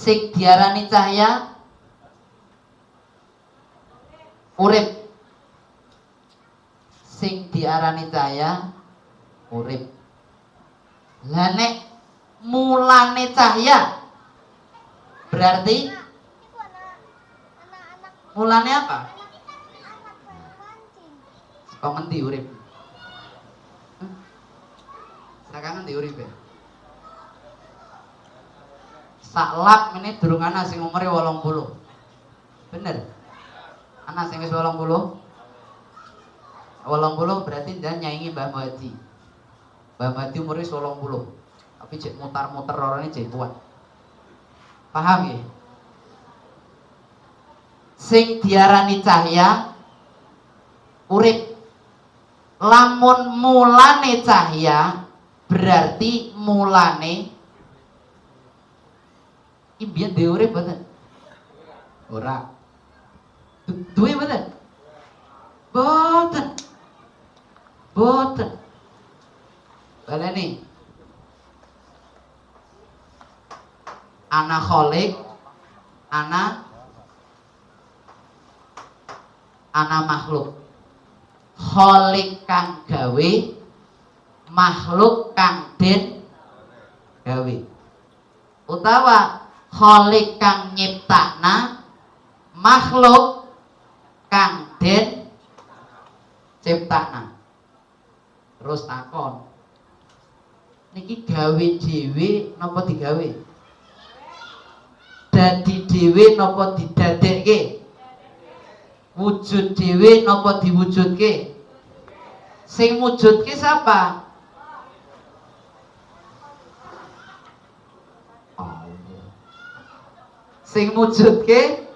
Sing diarani cahya urip. Sing diarani cahya urip. Lah nek mulane cahya berarti mulane apa? Saka ngendi urip? Saka ngendi uripe? Sak lap ini durung ana sing umure 80. Bener? Ana sing wis 80? 80 berarti ndan nyaingi Mbah Muhaji. Mbah Muhaji umure wis 80. Tapi cek mutar-muter orangnya cek kuat. Paham ya? Sing diarani cahya urip. Lamun mulane cahya berarti mulane iki biyen dhewe urip mboten? Ora. Duwe mboten? Mboten. Mboten. Baleni. Ana kholik, ana ana makhluk. Kholik kang gawe, makhluk kang den gawe. Utawa kholik kang nyiptakna, makhluk kang den ciptakna. Terus takon, niki gawe dhewe napa digawe? Dadi dhewe napa didadekke? Wujud dhewe napa diwujudke? Sing mujudke sapa? Allah. Sing mujudke,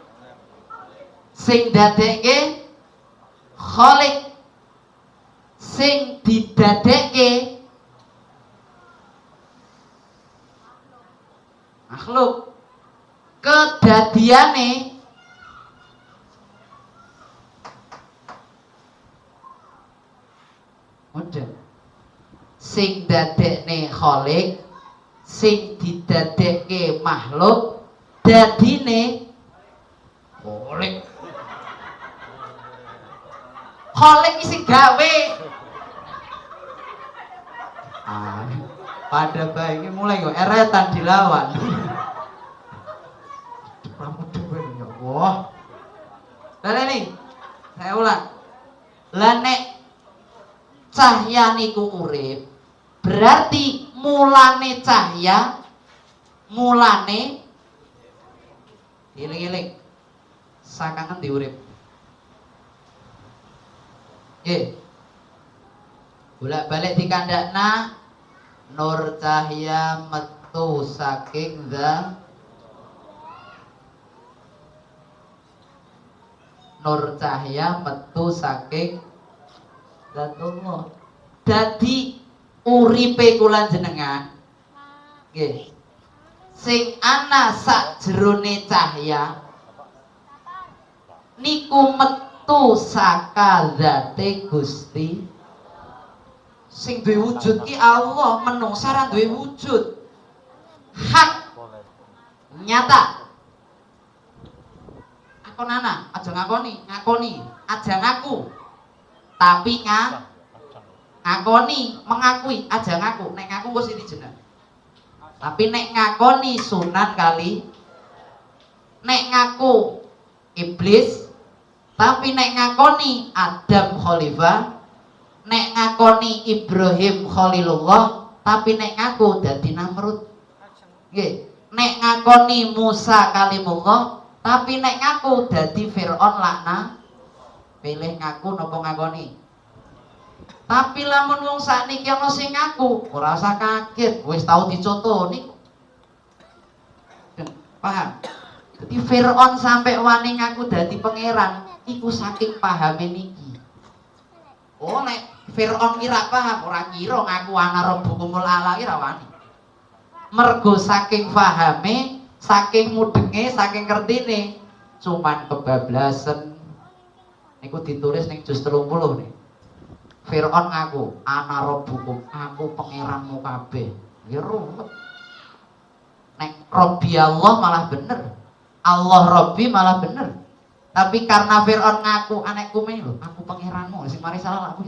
sing dadekke Khalik, sing didadekke makhluk. Kedadiane model sing dadekne Khalik, sing didadekke makhluk, dadine Khalik. Khalik sing gawe. Ah, pada bae iki mulai yo eretan dilawan. Ya Allah. Lah ini saya ulang. Lah nek cahya niku urip, berarti mulane cahya, mulane eling-eling saka ngendi urip? Nggih. Bolak-balik dikandakna nur cahya metu saking zat. Nur cahya metu saking zatullah. Dadi uripe kula jenengan nggih, sing ana sakjerone cahya niku metu saka zate Gusti. Sing duwe wujud ki Allah, menungsa ra duwe wujud. Hak nyata. Akonana, aja ngakoni, ngakoni, aja ngaku. Tapi ngakoni, mengakui, aja ngaku. Nek ngaku engko sing dijeneng. Tapi nek ngakoni Sunan Kali, nek ngaku iblis, tapi nek ngakoni Adam Khalifah, nek ngakoni Ibrahim Khalilullah, tapi nek ngaku dadi Namrud. Nggih, nek ngakoni Musa Kalimullah, tapi nek ngaku dadi Fir'aun lakna. Pilih ngaku napa ngakoni? Tapi lamun wong sakniki ana sing ngaku, ora usah kaget, wis tau dicontoni. Paham? Dadi Fir'aun sampai wani ngaku dadi pangeran, iku saking pahame niki. Oh nek Fir'aun ki ra paham, ora kira ngaku ana rabbukumul ala ki ra wani. Mergo saking pahame, saking mudenge, saking ngertine, cuman kebablasan. Niku ditulis ning juz 30 nih. Fir'aun ngaku ana rabbukum, aku pangeranmu kabeh. Ya ruwet. Nek Robbi Allah malah bener. Allah Robbi malah bener. Tapi karena Fir'aun ngaku anekku lho, aku pangeranmu, sing mari salah aku.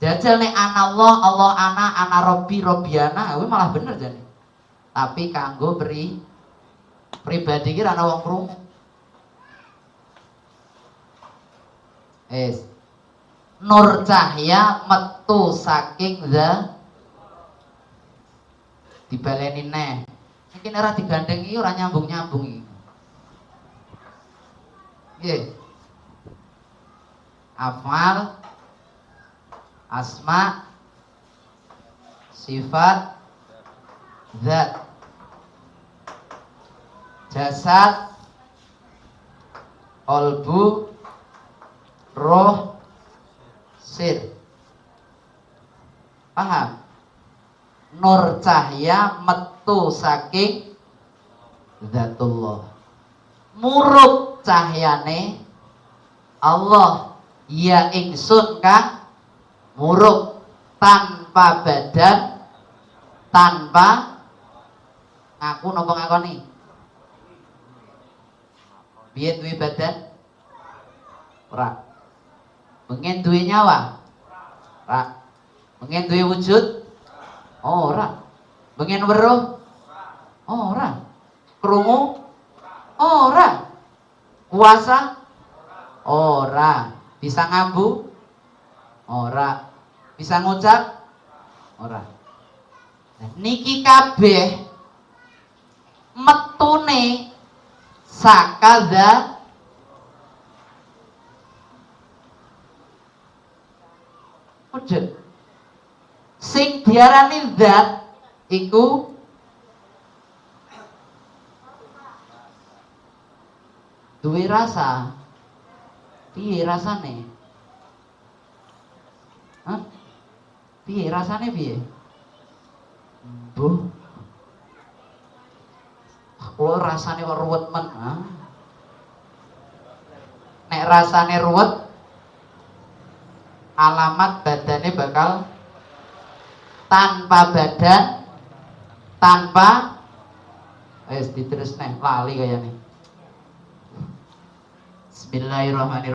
Jajal nek anallah, Allah ana, ana Robbi, Robbi ana, kuwi malah bener jane. Tapi kanggo pribadi iki ra ana wong krungu. Es. Nur cahya metu saking za dibaleni neh. Iki nek ora digandeng iki ora nyambung-nyambung iki. Nggih. Afal, asma, sifat, zat, jasad, qalbu, roh, sir. Paham? Nur cahya metu saking zatullah. Murup cahyane Allah, ya ingsun kang murup tanpa badan, tanpa ngaku napa ngakoni? Biyen duwe badan? Ora. Bengen duwe nyawa? Ora. Bengen duwe wujud? Ora. Bengen weruh? Ora. Krungu? Ora. Kuasa? Ora. Bisa ngambu? Ora. Bisa ngucap? Ora. Nah, niki kabeh metune saka wujud. Sing diarani zat iku duwe rasa. Piye rasane? Hah? Piye rasane piye? Mbuh. Kula rasane kok ruwet men. Hah? Nek rasane ruwet, alamat badane bakal tanpa badan, tanpa wis diterusne lali kayane. Bismillahirrahmanirrahim.